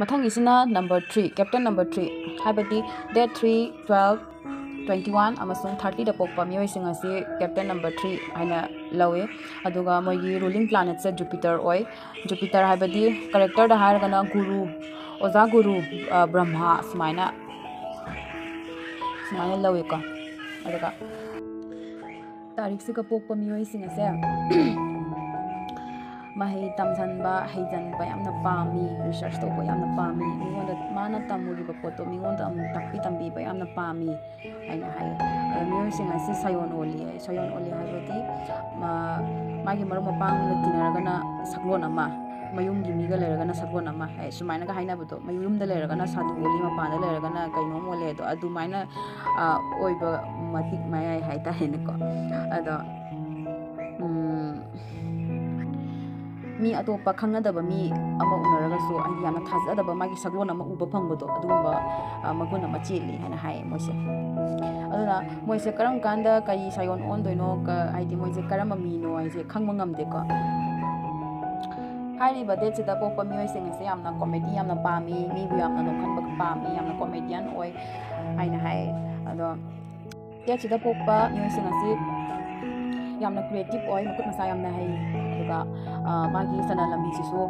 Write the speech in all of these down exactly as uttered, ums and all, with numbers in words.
ꯃꯊꯪꯒꯤꯁꯤꯅ number three, captain number three, ꯍꯥꯏꯕꯗꯤ date three, twelve, twenty one ꯑꯃꯁꯨꯡ thirty ꯗ ꯄꯣꯛꯄ ꯃꯤꯑꯣꯏꯁꯤꯡ ꯑꯁꯤ captain number three ꯍꯥꯏꯅ ꯂꯧꯏ꯫ ꯑꯗꯨꯒ ꯃꯣꯏꯒꯤ ruling planet ꯁꯦ Jupiter ꯑꯣꯏ꯫ Jupiter ꯍꯥꯏꯕꯗꯤ character ꯗ ꯍꯥꯏꯔꯒꯅ ꯒꯨꯔꯨ, ꯑꯣꯖꯥ ꯒꯨꯔꯨ, ꯑ, ꯕ꯭ꯔꯍ꯭ꯃꯥ, ꯁꯨꯃꯥꯏꯅ, ꯁꯨꯃꯥꯏꯅ ꯂꯧꯏꯀꯣ꯫ ꯑꯗꯨꯒ ꯇꯥꯔꯤꯛꯁꯤꯒ ꯄꯣꯛꯄ ꯃꯤꯑꯣꯏꯁꯤꯡ ꯑꯁꯦ ꯃꯍꯩ ꯇꯝꯁꯤꯟꯕ, ꯍꯩꯖꯤꯟꯕ ꯌꯥꯝꯅ ꯄꯥꯝꯃꯤ, research ꯇꯧꯕ ꯌꯥꯝꯅ ꯄꯥꯝꯃꯤ, ꯃꯤꯉꯣꯟꯗ ꯃꯥꯅ ꯇꯝꯃꯨꯔꯤꯕ ꯄꯣꯠꯇꯣ ꯃꯤꯉꯣꯟꯗ ꯑꯃꯨꯛ ꯇꯥꯛꯄꯤ ꯇꯝꯕꯤꯕ ꯌꯥꯝꯅ ꯄꯥꯝꯃꯤ ꯍꯥꯏꯅ ꯍꯥꯏ꯫ ꯑꯗꯣ ꯃꯤꯑꯣꯏꯁꯤꯡ ꯑꯁꯤ ꯁꯥꯌꯣꯟ ꯑꯣꯜꯂꯤ ꯍꯥꯏ꯫ ꯁꯥꯌꯣꯟ ꯑꯣꯜꯂꯤ ꯍꯥꯏꯕꯗꯤ, ꯃꯥ-, ꯃꯥꯒꯤ ꯃꯔꯨꯞ ꯃꯄꯥꯡꯒ ꯇꯤꯟꯅꯔꯒꯅ ꯁꯛꯂꯣꯟ ꯑꯃ, ꯃꯌꯨꯝꯒꯤ ꯃꯤꯒ ꯂꯩꯔꯒꯅ ꯁꯛꯂꯣꯟ ꯑꯃ ꯍꯥꯏ, ꯁꯨꯃꯥꯏꯅꯒ ꯍꯥꯏꯅꯕꯗꯣ, ꯃꯌꯨꯝꯗ ꯂꯩꯔꯒꯅ ꯁꯥꯗꯨ ꯑꯣꯜꯂꯤ, ꯃꯄꯥꯟꯗ ꯂꯩꯔꯒꯅ ꯀꯩꯅꯣꯝ ꯑꯣꯜꯂꯦ꯫ ꯑꯗꯣ ꯑꯗꯨꯃꯥꯏꯅ, ꯑ, ꯑꯣꯏꯕ ꯃꯇꯤꯛ ꯃꯌꯥꯏ ꯍꯥꯏꯇꯥꯔꯦꯅꯦꯀꯣ꯫ ꯑꯗꯣ, ꯎꯝ, ꯃꯤ ꯑꯇꯣꯞꯄ ꯈꯪꯅꯗꯕ ꯃꯤ ꯑꯃ ꯎꯅꯔꯒꯁꯨ, ꯍꯥꯏꯗꯤ ꯌꯥꯝꯅ ꯊꯥꯖꯗꯕ ꯃꯥꯒꯤ ꯁꯛꯂꯣꯟ ꯑꯃ ꯎꯕ ꯐꯪꯕꯗꯣ, ꯑꯗꯨꯒꯨꯝꯕ, ꯑ, ꯃꯒꯨꯟ ꯑꯃ ꯆꯦꯜꯂꯤ ꯍꯥꯏꯅ ꯍꯥꯏ ꯃꯣꯏꯁꯦ꯫ ꯑꯗꯨꯅ ꯃꯣꯏꯁꯦ ꯀꯔꯝ ꯀꯥꯟꯗ ꯀꯔꯤ ꯁꯥꯌꯣꯟ ꯑꯣꯟꯗꯣꯏꯅꯣ, ꯀ-, ꯍꯥꯏꯗꯤ ꯃꯣꯏꯁꯦ ꯀꯔꯝꯕ ꯃꯤꯅꯣ ꯍꯥꯏꯁꯦ ꯈꯪꯕ ꯉꯝꯗꯦꯀꯣ꯫ ꯍꯥꯏꯔꯤꯕ date ꯁꯤꯗ ꯄꯣꯛꯄ ꯃꯤꯑꯣꯏꯁꯤꯡ ꯑꯁꯦ ꯌꯥꯝꯅ comedy ꯌꯥꯝꯅ ꯄꯥꯝꯃꯤ, ꯃꯤꯕꯨ ꯌꯥꯝꯅ ꯅꯣꯛꯍꯟꯕ ꯄꯥꯝꯃꯤ, ꯌꯥꯝꯅ comedian ꯑꯣꯏ ꯍꯥꯏꯅ ꯍꯥꯏ꯫ ꯑꯗꯣ date ꯁꯤꯗ ꯄꯣꯛꯄ ꯃꯤꯑꯣꯏꯁꯤꯡ ꯑꯁꯤ ꯌꯥꯝꯅ creative ꯑꯣꯏ, ꯃꯈꯨꯠ ꯃꯁꯥ ꯌꯥꯝꯅ ꯍꯩ, ꯑꯗꯨꯒ, ꯑ, ꯃꯥꯒꯤ ꯁꯦꯟꯗꯥꯟ ꯂꯝꯕꯤꯁꯤꯁꯨ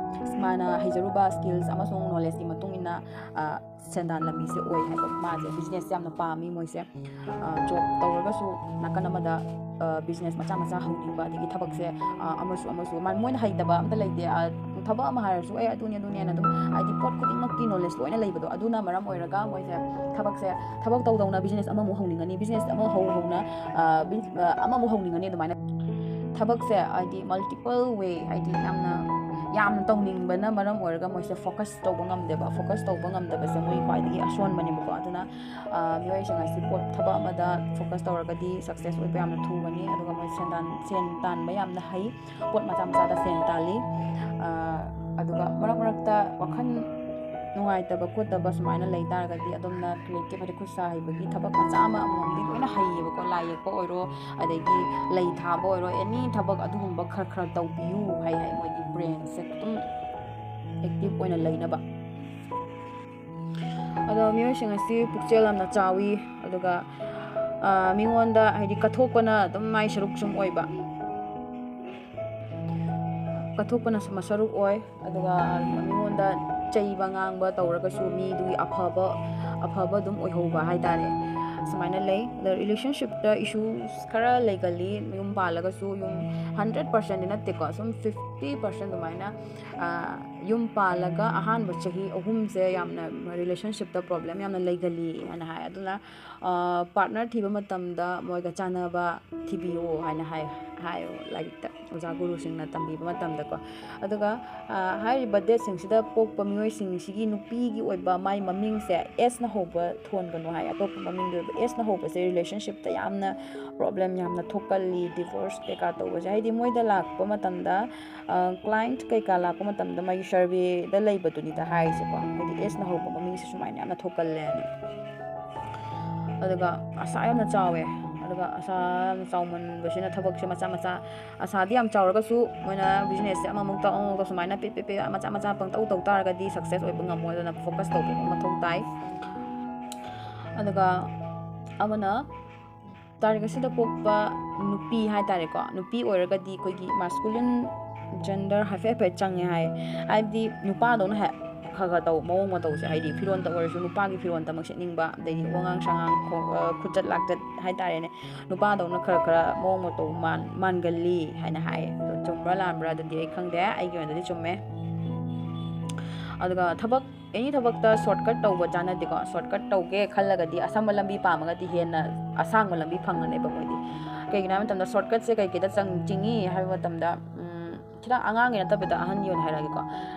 ꯃꯥꯅ ꯍꯩꯖꯔꯨꯕ skills ꯑꯃꯁꯨꯡ knowledge ꯀꯤ ꯃꯇꯨꯡ ꯏꯟꯅ, ꯑ, ꯁꯦꯟꯗꯥꯟ ꯂꯝꯕꯤꯁꯦ ꯑꯣꯏ ꯍꯥꯏꯕ꯫ ꯃꯥꯁꯦ business ꯌꯥꯝꯅ ꯄꯥꯝꯃꯤ ꯃꯣꯏꯁꯦ꯫ ꯑ, job ꯇꯧꯔꯒꯁꯨ ꯅꯥꯀꯟ ꯑꯃꯗ, ꯑ, business ꯃꯆꯥ ꯃꯆꯥ ꯍꯧꯅꯤꯡꯕ, ꯑꯗꯒꯤ ꯊꯕꯛꯁꯦ, ꯑ, ꯑꯃꯁꯨ ꯑꯃꯁꯨ ꯃꯥ-, ꯃꯣꯏꯅ ꯍꯩꯇꯕ ꯑꯝꯇ ꯂꯩꯇꯦ꯫ ꯑ, ꯊꯕꯛ ꯑꯃ ꯍꯥꯏꯔꯁꯨ, "ꯑꯦ, ꯑꯗꯨꯅꯤ, ꯑꯗꯨꯅꯦꯅ" ꯑꯗꯨꯝ, ꯍꯥꯏꯗꯤ, ꯄꯣꯠ ꯈꯨꯗꯤꯡꯃꯛꯀꯤ knowledge ꯂꯣꯏꯅ ꯂꯩꯕꯗꯣ, ꯑꯗꯨꯅ ꯃꯔꯝ ꯑꯣꯏꯔꯒ ꯃꯣꯏꯁꯦ ꯊꯕꯛꯁꯦ, ꯊꯕꯛ ꯇꯧ ꯇꯧꯅ business ꯑꯃꯃꯨꯛ ꯍꯧꯅꯤꯡꯉꯅꯤ, business ꯑꯃ ꯍꯧ ꯍꯧꯅ, ꯑ, bus-, ꯑ, ꯑꯃꯃꯨꯛ ꯍꯧꯅꯤꯡꯉꯅꯤ꯫ ꯑꯗꯨꯃꯥꯏꯅ ꯊꯕꯛꯁꯦ, ꯍꯥꯏꯗꯤ, multiple way, ꯍꯥꯏꯗꯤ, ꯌꯥꯝꯅ, ꯌꯥꯝꯅ ꯇꯧꯅꯤꯡꯕꯅ ꯃꯔꯝ ꯑꯣꯏꯔꯒ ꯃꯣꯏꯁꯦ focus ꯇꯧꯕ ꯉꯝꯗꯦꯕ꯫ Focus ꯇꯧꯕ ꯉꯝꯗꯕꯁꯦ ꯃꯣꯏ ꯈ꯭ꯋꯥꯏꯗꯒꯤ ꯑꯁꯣꯟꯕꯅꯦꯕꯀꯣ꯫ ꯑꯗꯨꯅ, ꯑ, ꯃꯤꯑꯣꯏꯁꯤꯡ ꯑꯁꯤ ꯄꯣꯠ, ꯊꯕꯛ ꯑꯃꯗ focus ꯇꯧꯔꯒꯗꯤ success ꯑꯣꯏꯕ ꯌꯥꯝꯅ ꯊꯨꯕꯅꯤ꯫ ꯑꯗꯨꯒ ꯃꯣꯏ ꯁꯦꯟꯗꯥꯟ, ꯁꯦꯟ ꯇꯥꯟꯕ ꯌꯥꯝꯅ ꯍꯩ, ꯄꯣꯠ ꯃꯆꯥ ꯃꯆꯥꯗ ꯁꯦꯟ ꯇꯥꯜꯂꯤ꯫ ꯑ, ꯑꯗꯨꯒ ꯃꯔꯛ ꯃꯔꯛꯇ ꯋꯥꯈꯜ ꯅꯨꯡꯉꯥꯏꯇꯕ ꯈꯣꯠꯇꯕ ꯁꯨꯃꯥꯏꯅ ꯂꯩ ꯇꯥꯔꯒꯗꯤ, ꯑꯗꯣꯝꯅ creative, ꯍꯥꯏꯗꯤ ꯈꯨꯠ ꯁꯥ ꯍꯩꯕꯒꯤ ꯊꯕꯛ ꯃꯆꯥ ꯑꯃ ꯑꯃꯃꯝꯗꯤ ꯂꯣꯏꯅ ꯍꯩꯌꯦꯕꯀꯣ꯫ ꯂꯥꯏ ꯌꯦꯛꯄ ꯑꯣꯏꯔꯣ, ꯑꯗꯒꯤ ꯂꯩ ꯊꯥꯕ ꯑꯣꯏꯔꯣ, any ꯊꯕꯛ ꯑꯗꯨꯒꯨꯝꯕ ꯈꯔ ꯈꯔ ꯇꯧꯕꯤꯌꯨ ꯍꯥꯏ, ꯍꯥꯏ ꯃꯣꯏꯒꯤ brain ꯁꯦ ꯑꯗꯨꯝ active ꯑꯣꯏꯅ ꯂꯩꯅꯕ꯫ ꯑꯗꯣ ꯃꯤꯑꯣꯏꯁꯤꯡ ꯑꯁꯤ ꯄꯨꯛꯆꯦꯜ ꯌꯥꯝꯅ ꯆꯥꯎꯏ, ꯑꯗꯨꯒ ꯃꯤꯉꯣꯟꯗ ꯍꯥꯏꯗꯤ ꯀꯠꯊꯣꯛꯄꯅ ꯑꯗꯨꯝ ꯃꯥꯏ ꯁꯔꯨꯛ ꯁꯨꯝ ꯑꯣꯏꯕ, ꯀꯠꯊꯣꯛꯄꯅ ꯃꯁꯔꯨꯛ ꯑꯣꯏ꯫ ꯑꯗꯨꯒ ꯃꯤꯉꯣꯟꯗ ꯆꯩꯕ ꯉꯥꯡꯕ ꯇꯧꯔꯒꯁꯨ ꯃꯤꯗꯨꯒꯤ ꯑꯐꯕ ꯑꯐꯕ ꯑꯗꯨꯝ ꯑꯣꯏꯍꯧꯕ ꯍꯥꯏꯇꯥꯔꯦ꯫ ꯁꯨꯃꯥꯏꯅ ꯂꯩ꯫ ꯑꯗ relationship ꯇ issues ꯈꯔ ꯂꯩꯒꯜꯂꯤ꯫ ꯌꯨꯝ ꯄꯥꯜꯂꯒꯁꯨ, ꯌꯨꯝ hundred percent ꯗꯤ ꯅꯠꯇꯦꯀꯣ, ꯁꯨꯝ fifty percent ꯑꯗꯨꯃꯥꯏꯅ ꯌꯨꯝ ꯄꯥꯜꯂꯒ ꯑꯍꯥꯟꯕ ꯆꯍꯤ ꯑꯍꯨꯝꯁꯦ ꯌꯥꯝꯅ relationship ꯇ problem ꯌꯥꯝꯅ ꯂꯩꯒꯜꯂꯤ ꯍꯥꯏꯅ ꯍꯥꯏ꯫ ꯑꯗꯨꯅ partner ꯊꯤꯕ ꯃꯇꯝꯗ ꯃꯣꯏꯒ ꯆꯥꯟꯅꯕ ꯊꯤꯕꯤꯌꯣ ꯍꯥꯏꯅ ꯍꯥꯏ ꯍꯥꯏꯌꯦ ꯂꯥꯏꯔꯤꯛꯇ, ꯑꯣꯖꯥ ꯒꯨꯔꯨꯁꯤꯡꯅ ꯇꯝꯕꯤꯕ ꯃꯇꯝꯗꯀꯣ꯫ ꯑꯗꯨꯒ ꯍꯥꯏꯔꯤꯕ date ꯁꯤꯡꯁꯤꯗ ꯄꯣꯛꯄ ꯃꯤꯑꯣꯏꯁꯤꯡꯁꯤꯒꯤ ꯅꯨꯄꯤꯒꯤ ꯑꯣꯏꯕ ꯃꯥꯏ ꯃꯃꯤꯡꯁꯦ S ꯅ ꯍꯧꯕ ꯊꯣꯟꯒꯅꯨ ꯍꯥꯏ꯫ ꯑꯇꯣꯞꯄ ꯃꯃꯤꯡꯒꯤ ꯑꯣꯏꯕ S ꯅ ꯍꯧꯕꯁꯦ relationship ꯇ ꯌꯥꯝꯅ problem ꯌꯥꯝꯅ ꯊꯣꯛꯀꯜꯂꯤ꯫ Divorce ꯀꯩꯀꯥ ꯇꯧꯕꯁꯦ ꯍꯥꯏꯗꯤ ꯃꯣꯏꯗ ꯂꯥꯛꯄ ꯃꯇꯝꯗ client ꯀꯩꯀꯥ ꯂꯥꯛꯄ ꯃꯇꯝꯗ ꯃꯥꯒꯤ survey ꯗ ꯂꯩꯕꯗꯨꯅꯤꯗ ꯍꯥꯏꯔꯤꯁꯦꯀꯣ꯫ ꯍꯥꯏꯗꯤ S ꯅ ꯍꯧꯕ ꯃꯃꯤꯡꯁꯦ ꯁꯨꯃꯥꯏꯅ ꯌꯥꯝꯅ ꯊꯣꯛꯀꯜꯂꯦꯅ꯫ ꯑꯗꯨꯒ ꯑꯁꯥ ꯌꯥꯝꯅ ꯆꯥꯎꯋꯦ꯫ ꯑꯗꯨꯒ ꯑꯁꯥ ꯌꯥꯝꯅ ꯆꯥꯎꯃꯟꯕꯁꯤꯅ ꯊꯕꯛꯁꯦ ꯃꯆꯥ ꯃꯆꯥ, ꯑꯁꯥꯗꯤ ꯌꯥꯝ ꯆꯥꯎꯔꯒꯁꯨ ꯃꯣꯏꯅ business ꯁꯦ ꯑꯃꯃꯨꯛ ꯇꯧ, ꯑꯃꯃꯨꯛ ꯇꯧ, ꯁꯨꯃꯥꯏꯅ ꯄꯤꯠ ꯄꯤꯠ ꯄꯤꯠ ꯃꯆꯥ ꯃꯆꯥ ꯄꯪꯇꯧ ꯇꯧ ꯇꯥꯔꯒꯗꯤ success ꯑꯣꯏꯕ ꯉꯝꯃꯣꯏ꯫ ꯑꯗꯨꯅ focus ꯇꯧꯕ ꯑꯃ ꯃꯊꯧ ꯇꯥꯏ꯫ ꯑꯗꯨꯒ ꯑꯃꯅ ꯇꯥꯔꯤꯛ ꯑꯁꯤꯗ ꯄꯣꯛꯄ ꯅꯨꯄꯤ ꯍꯥꯏꯇꯥꯔꯦꯀꯣ, ꯅꯨꯄꯤ ꯑꯣꯏꯔꯒꯗꯤ ꯑꯩꯈꯣꯏꯒꯤ masculine gender ꯍꯥꯏꯐꯦꯠ ꯍꯥꯏꯐꯦꯠ ꯆꯪꯉꯦ ꯍꯥꯏ꯫ ꯍꯥꯏꯕꯗꯤ ꯅꯨꯄꯥꯗꯧꯅ ꯍꯦꯛ ꯈꯔ ꯈꯔ ꯇꯧ, ꯃꯑꯣꯡ ꯃꯇꯧꯁꯦ, ꯍꯥꯏꯗꯤ ꯐꯤꯔꯣꯟꯗ ꯑꯣꯏꯔꯁꯨ ꯅꯨꯄꯥꯒꯤ ꯐꯤꯔꯣꯟꯗꯃꯛ ꯁꯦꯠꯅꯤꯡꯕ, ꯑꯗꯩꯗꯤ ꯋꯥꯉꯥꯡ ꯁꯉꯥꯡ, ꯈꯣ-, ꯑ, ꯈꯨꯆꯠ ꯂꯥꯛꯆꯠ ꯍꯥꯏꯇꯥꯔꯦꯅꯦ, ꯅꯨꯄꯥꯗꯧꯅ ꯈꯔ ꯈꯔ ꯃꯑꯣꯡ ꯃꯇꯧ ꯃꯥꯟ-, ꯃꯥꯟꯒꯜꯂꯤ ꯍꯥꯏꯅ ꯍꯥꯏ꯫ ꯑꯗꯣ ꯆꯨꯝꯕ꯭ꯔꯥ ꯂꯥꯟꯕ꯭ꯔꯥ ꯑꯗꯨꯗꯤ ꯑꯩ ꯈꯪꯗꯦ, ꯑꯩꯒꯤ ꯑꯣꯏꯅꯗꯤ ꯆꯨꯝꯃꯦ꯫ ꯑꯗꯨꯒ ꯊꯕꯛ, any ꯊꯕꯛꯇ shortcut ꯇꯧꯕ ꯆꯥꯟꯅꯗꯦꯀꯣ꯫ Shortcut ꯇꯧꯒꯦ ꯈꯜꯂꯒꯗꯤ ꯑꯁꯝꯕ ꯂꯝꯕꯤ ꯄꯥꯝꯃꯒꯗꯤ ꯍꯦꯟꯅ ꯑꯁꯥꯡꯕ ꯂꯝꯕꯤ ꯐꯪꯒꯅꯦꯕ ꯃꯣꯏꯗꯤ꯫ ꯀꯩꯒꯤꯅꯣ ꯍꯥꯏꯕ ꯃꯇꯝꯗ shortcut ꯁꯦ ꯀꯩ ꯀꯩꯗ ꯆꯪ-, ꯆꯤꯡꯉꯤ ꯍꯥꯏꯕ ꯃꯇꯝꯗ, ꯎꯝ, ꯈꯤꯇꯪ ꯑꯉꯥꯡꯒꯤ ꯅꯠꯇꯕꯤꯗ ꯑꯍꯟꯒꯤ ꯑꯣꯏꯅ ꯍꯥꯏꯔꯛꯑꯒꯦꯀꯣ꯫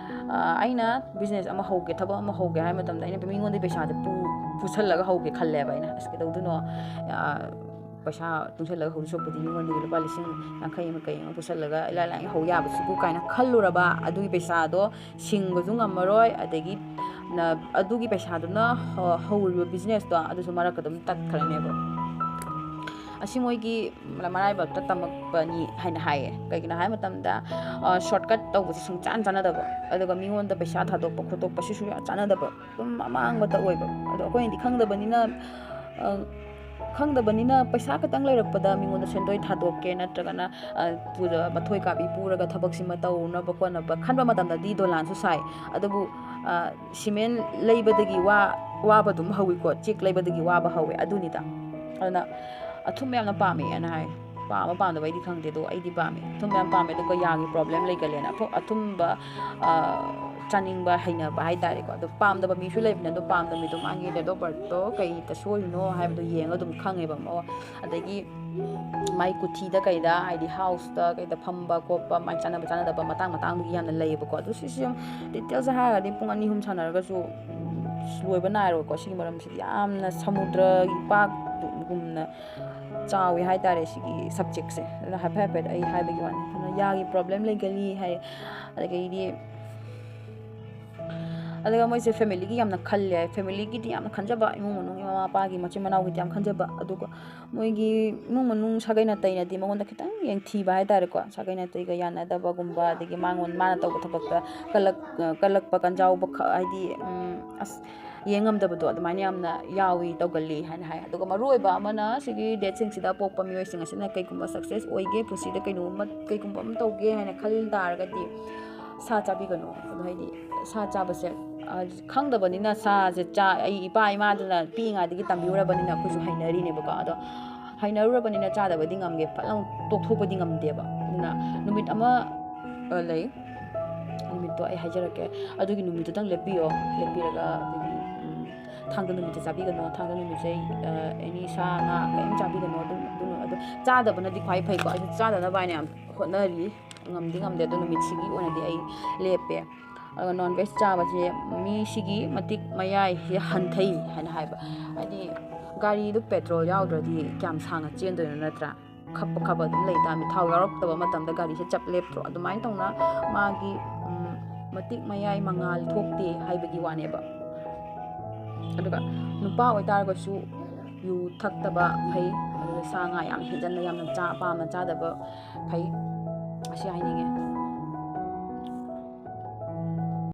ꯑ, ꯑꯩꯅ business ꯑꯃ ꯍꯧꯒꯦ, ꯊꯕꯛ ꯑꯃ ꯍꯧꯒꯦ ꯍꯥꯏꯕ ꯃꯇꯝꯗ ꯑꯩꯅ ꯃꯤꯉꯣꯟꯗ ꯄꯩꯁꯥꯁꯦ ꯄꯨ-, ꯄꯨꯁꯜꯂꯒ ꯍꯧꯒꯦ ꯈꯜꯂꯦꯕ ꯑꯩꯅ꯫ ꯑꯁ, ꯀꯩꯗꯧꯗꯣꯏꯅꯣ? ꯑ, ꯄꯩꯁꯥ ꯇꯨꯡꯁꯜꯂꯒ ꯍꯧꯗꯣꯏ ꯁꯔꯨꯛꯄꯨꯗꯤ ꯃꯤꯉꯣꯟꯗꯒꯤ ꯂꯨꯄꯥ ꯂꯤꯁꯤꯡ ꯌꯥꯡꯈꯩ ꯑꯃ ꯀꯩ ꯑꯃ ꯄꯨꯁꯜꯂꯒ ꯏꯂꯥꯏ ꯂꯥꯏꯅ ꯍꯧ ꯌꯥꯕꯁꯤꯕꯨ ꯀꯥꯏꯅ ꯈꯜꯂꯨꯔꯕ, ꯑꯗꯨꯒꯤ ꯄꯩꯁꯥꯗꯣ ꯁꯤꯡꯕꯁꯨ ꯉꯝꯃꯔꯣꯏ, ꯑꯗꯒꯤ ꯅ-, ꯑꯗꯨꯒꯤ ꯄꯩꯁꯥꯗꯨꯅ ꯍ-, ꯍꯧꯔꯤꯕ business ꯇꯣ ꯑꯗꯨꯁꯨ ꯃꯔꯛꯇ ꯑꯗꯨꯝ ꯇꯠꯈ꯭ꯔꯅꯦꯕ꯫ ꯃꯁꯤ ꯃꯣꯏꯒꯤ ꯃꯔꯥꯏꯕꯛꯇ ꯇꯝꯃꯛꯄꯅꯤ ꯍꯥꯏꯅ ꯍꯥꯏꯌꯦ꯫ ꯀꯩꯒꯤꯅꯣ ꯍꯥꯏꯕ ꯃꯇꯝꯗ, ꯁꯣꯔꯠꯀꯠ ꯇꯧꯕꯁꯦ ꯁꯨꯡꯆꯥꯟ ꯆꯥꯟꯅꯗꯕ, ꯑꯗꯨꯒ ꯃꯤꯉꯣꯟꯗ ꯄꯩꯁꯥ ꯊꯥꯗꯣꯛꯄ ꯈꯣꯠꯇꯣꯛꯄꯁꯤꯁꯨ ꯌꯥꯝ ꯆꯥꯟꯅꯗꯕ, ꯑꯗꯨꯝ ꯑꯃꯥꯡꯕꯇ ꯑꯣꯏꯕ꯫ ꯑꯗꯣ ꯑꯩꯈꯣꯏꯅꯗꯤ ꯈꯪꯗꯕꯅꯤꯅ, ꯑ, ꯈꯪꯗꯕꯅꯤꯅ ꯄꯩꯁꯥ ꯈꯛꯇꯪ ꯂꯩꯔꯛꯄꯗ ꯃꯤꯉꯣꯟꯗ ꯁꯦꯟꯗꯣꯏ ꯊꯥꯗꯣꯛꯀꯦ, ꯅꯠꯇ꯭ꯔꯒꯅ, ꯑ, ꯄꯨꯗ-, ꯃꯊꯣꯏ ꯀꯥꯕꯤ ꯄꯨꯔꯒ ꯊꯕꯛꯁꯤꯃ ꯇꯧꯅꯕ ꯈꯣꯠꯅꯕ ꯈꯟꯕ ꯃꯇꯝꯗꯗꯤ ꯗꯣꯂꯥꯟꯁꯨ ꯁꯥꯏ꯫ ꯑꯗꯨꯕꯨ, ꯑ, ꯁꯤꯃꯦꯟ ꯂꯩꯕꯗꯒꯤ ꯋꯥ-, ꯋꯥꯕ ꯑꯗꯨꯝ ꯍꯧꯋꯤꯀꯣ, ꯆꯦꯛ ꯂꯩꯕꯗꯒꯤ ꯋꯥꯕ ꯍꯧꯋꯦ, ꯑꯗꯨꯅꯤꯗ꯫ ꯑꯗꯨꯅ ꯑꯊꯨꯝꯕ ꯌꯥꯝꯅ ꯄꯥꯝꯃꯦ ꯑꯅ ꯍꯥꯏ꯫ ꯄꯥꯝꯕ ꯄꯥꯝꯗꯕ ꯑꯩꯗꯤ ꯈꯪꯗꯦ, ꯑꯗꯣ ꯑꯩꯗꯤ ꯄꯥꯝꯃꯦ꯫ ꯑꯊꯨꯝꯕ ꯌꯥꯝ ꯄꯥꯝꯃꯦ, ꯑꯗꯨꯒ ꯌꯥꯒꯤ ꯄ꯭ꯔꯣꯕ꯭ꯂꯦꯝ ꯂꯩꯒꯜꯂꯦꯅ꯫ ꯑꯊꯨ-, ꯑꯊꯨꯝꯕ, ꯑ, ꯆꯥꯅꯤꯡꯕ ꯍꯩꯅꯕ ꯍꯥꯏꯇꯥꯔꯦꯀꯣ꯫ ꯑꯗꯣ ꯄꯥꯝꯗꯕ ꯃꯤꯁꯨ ꯂꯩꯕꯅꯦ, ꯑꯗꯣ ꯄꯥꯝꯗꯕ ꯃꯤꯗꯣ ꯃꯥꯒꯤ date of birthꯇꯣ ꯀꯩꯗ ꯁꯣꯏꯔꯤꯅꯣ ꯍꯥꯏꯕꯗꯣ ꯌꯦꯡꯉꯒ ꯑꯗꯨꯝ ꯈꯪꯉꯦꯕ꯫ ꯃꯑꯣ-, ꯑꯗꯒꯤ ꯃꯥꯏ ꯀꯨꯊꯤꯗ ꯀꯩꯗ, ꯍꯥꯏꯗꯤ ꯍꯥꯎꯁꯇ ꯀꯩꯗ ꯐꯝꯕ ꯈꯣꯠꯄ, ꯃꯥꯏ ꯆꯥꯟꯅꯕ ꯆꯥꯟꯅꯗꯕ ꯃꯇꯥꯡ ꯃꯇꯥꯡꯗꯨꯒꯤ ꯌꯥꯝꯅ ꯂꯩꯌꯦꯕꯀꯣ꯫ ꯑꯗꯨ ꯁꯤꯁꯨ ꯌꯥꯝ details ꯍꯥꯏꯔꯒꯗꯤ ꯄꯨꯡ ꯑꯅꯤ ꯑꯍꯨꯝ ꯁꯥꯟꯅꯔꯒꯁꯨ ꯂꯣꯏꯕ ꯅꯥꯏꯔꯣꯏꯀꯣ꯫ ꯁꯤꯒꯤ ꯃꯔꯝꯁꯤꯗꯤ ꯌꯥꯝꯅ ꯁꯃꯨꯗ꯭ꯔꯒꯤ ꯄꯥꯛꯒꯨꯝꯅ ꯆꯥꯎꯋꯤ ꯍꯥꯏꯇꯥꯔꯦ ꯁꯤꯒꯤ subjectꯁꯦ꯫ ꯑꯗꯨꯅ ꯍꯥꯏꯐꯦꯠ ꯍꯥꯏꯐꯦꯠ ꯑꯩ ꯍꯥꯏꯕꯒꯤ ꯋꯥꯅꯤ꯫ ꯑꯗꯨꯅ ꯌꯥꯒꯤ ꯄ꯭ꯔꯣꯕ꯭ꯂꯦꯝ ꯂꯩꯒꯜꯂꯤ ꯍꯥꯏ꯫ ꯑꯗꯒꯤꯗꯤ, ꯑꯗꯨꯒ ꯃꯣꯏꯁꯦ familyꯒꯤ ꯌꯥꯝꯅ ꯈꯜꯂꯦ꯫ Familyꯒꯤꯗꯤ ꯌꯥꯝꯅ ꯈꯟꯖꯕ, ꯏꯃꯨꯡ ꯃꯅꯨꯡꯒꯤ ꯃꯃꯥ ꯃꯄꯥꯒꯤ, ꯃꯆꯤꯟ ꯃꯅꯥꯎꯒꯤꯗꯤ ꯌꯥꯝ ꯈꯟꯖꯕ꯫ ꯑꯗꯨꯒ ꯃꯣꯏꯒꯤ ꯏꯃꯨꯡ ꯃꯅꯨꯡ ꯁꯥꯒꯩ ꯅꯥꯇꯩꯅꯗꯤ ꯃꯉꯣꯟꯗ ꯈꯤꯇꯪ ꯌꯦꯡꯊꯤꯕ ꯍꯥꯏꯇꯥꯔꯦꯀꯣ꯫ ꯁꯥꯒꯩ ꯅꯥꯇꯩꯒ ꯌꯥꯅꯗꯕꯒꯨꯝꯕ, ꯑꯗꯒꯤ ꯃꯉꯣꯟ-, ꯃꯥꯅ ꯇꯧꯕ ꯊꯕꯛꯇ ꯀꯜꯂꯛ-, ꯀꯜꯂꯛꯄ ꯀꯟꯖꯥꯎꯕ ꯈ-, ꯍꯥꯏꯗꯤ, ꯎꯝ, ꯑꯁ, ꯌꯦꯡ ꯉꯝꯗꯕꯗꯣ ꯑꯗꯨꯃꯥꯏꯅ ꯌꯥꯝꯅ ꯌꯥꯎꯏ, ꯇꯧꯒꯜꯂꯤ ꯍꯥꯏꯅ ꯍꯥꯏ꯫ ꯑꯗꯨꯒ ꯃꯔꯨ ꯑꯣꯏꯕ ꯑꯃꯅ ꯁꯤꯒꯤ date sixꯁꯤꯗ ꯄꯣꯛꯄ ꯃꯤꯑꯣꯏꯁꯤꯡ ꯑꯁꯤꯅ ꯀꯩꯒꯨꯝꯕ success ꯑꯣꯏꯒꯦ, ꯄꯨꯟꯁꯤꯗ ꯀꯩꯅꯣꯝꯃ, ꯀꯩꯒꯨꯝꯕ ꯑꯃ ꯇꯧꯒꯦ ꯍꯥꯏꯅ ꯈꯜ ꯇꯥꯔꯒꯗꯤ ꯁꯥ ꯆꯥꯕꯤꯒꯅꯨ꯫ ꯑꯗꯣ ꯍꯥꯏꯗꯤ ꯁꯥ ꯆꯥꯕꯁꯦ, ꯑ, ꯈꯪꯗꯕꯅꯤꯅ ꯁꯥꯁꯦ ꯆꯥ-, ꯑꯩ ꯏꯄꯥ ꯏꯃꯥꯗꯨꯅ ꯄꯤꯛꯏꯉꯩꯗꯒꯤ ꯇꯝꯕꯤꯔꯨꯔꯕꯅꯤꯅ ꯑꯩꯈꯣꯏꯁꯨ ꯍꯩꯅꯔꯤꯅꯦꯕꯀꯣ꯫ ꯑꯗꯣ ꯍꯩꯅꯔꯨꯔꯕꯅꯤꯅ ꯆꯥꯗꯕꯗꯤ ꯉꯝꯗꯦ, ꯐꯠ ꯂꯥꯎ ꯇꯣꯛꯊꯣꯛꯄꯗꯤ ꯉꯝꯗꯦꯕ꯫ ꯑꯗꯨꯅ ꯅꯨꯃꯤꯠ ꯑꯃ, ꯑ, ꯂꯩ, ꯅꯨꯃꯤꯠꯇꯣ ꯑꯩ ꯍꯥꯏꯖꯔꯛꯀꯦ꯫ ꯑꯗꯨꯒꯤ ꯅꯨꯃꯤꯠꯇꯨꯗꯪ ꯂꯦꯞꯄꯤꯌꯣ꯫ ꯂꯦꯞꯄꯤꯔꯒ ꯑꯗꯒꯤ, ꯎꯝ, ꯊꯥꯡꯖ ꯅꯨꯃꯤꯠꯁꯦ ꯆꯥꯕꯤꯒꯅꯣ꯫ ꯊꯥꯡꯖ ꯅꯨꯃꯤꯠꯁꯦ, ꯑ, any ꯁꯥ ꯉꯥ ꯀꯔꯤꯝ ꯆꯥꯕꯤꯒꯅꯣ꯫ ꯑꯗꯨꯝ, ꯑꯗꯨꯝ, ꯑꯗꯨ ꯆꯥꯗꯕꯅꯗꯤ ꯈ꯭ꯋꯥꯏ ꯐꯩꯀꯣ꯫ ꯑꯩꯁꯨ ꯆꯥꯗꯅꯕ ꯍꯥꯏꯅ ꯌꯥꯝ ꯍꯣꯠꯅꯔꯤ꯫ ꯉꯝꯗꯤ ꯉꯝꯗꯦ, ꯑꯗꯣ ꯅꯨꯃꯤꯠꯁꯤꯒꯤ ꯑꯣꯏꯅꯗꯤ ꯑꯩ ꯂꯦꯞꯄꯦ꯫ ꯑꯗꯨꯒ non veg ꯆꯥꯕꯁꯦ ꯃꯤꯁꯤꯒꯤ ꯃꯇꯤꯛ ꯃꯌꯥꯏꯁꯦ ꯍꯟꯊꯩ ꯍꯥꯏꯅ ꯍꯥꯏꯕ꯫ ꯍꯥꯏꯗꯤ ꯒꯥꯔꯤꯗꯨ petrol ꯌꯥꯎꯗ꯭ꯔꯗꯤ ꯀꯌꯥꯝ ꯁꯥꯡꯅ ꯆꯦꯟꯗꯣꯏꯅꯣ, ꯅꯠꯇ꯭ꯔꯥ? ꯈꯞꯄ ꯈꯞꯄ ꯑꯗꯨꯝ ꯂꯩ ꯇꯥꯕꯅꯤ꯫ ꯊꯥꯎ ꯌꯥꯎꯔꯛꯇꯕ ꯃꯇꯝꯗ ꯒꯥꯔꯤꯁꯦ ꯆꯞ ꯂꯦꯞꯇ꯭ꯔꯣ? ꯑꯗꯨꯃꯥꯏꯅ ꯇꯧꯅ ꯃꯥꯒꯤ, ꯎꯝ, ꯃꯇꯤꯛ ꯃꯌꯥꯏ ꯃꯉꯥꯜ ꯊꯣꯛꯇꯦ ꯍꯥꯏꯕꯒꯤ ꯋꯥꯅꯦꯕ꯫ ꯑꯗꯨꯒ ꯅꯨꯄꯥ ꯑꯣꯏꯇꯥꯔꯒꯁꯨ ꯌꯨ ꯊꯛꯇꯕ ꯐꯩ꯫ ꯑꯗꯨꯒ ꯁꯥ ꯉꯥ ꯌꯥꯝ ꯍꯦꯟꯖꯟꯅ ꯌꯥꯝꯅ ꯆꯥ ꯄꯥꯝꯅ ꯆꯥꯗꯕ ꯐꯩ꯫ ꯑꯁꯤ ꯍꯥꯏꯅꯤꯡꯉꯦ꯫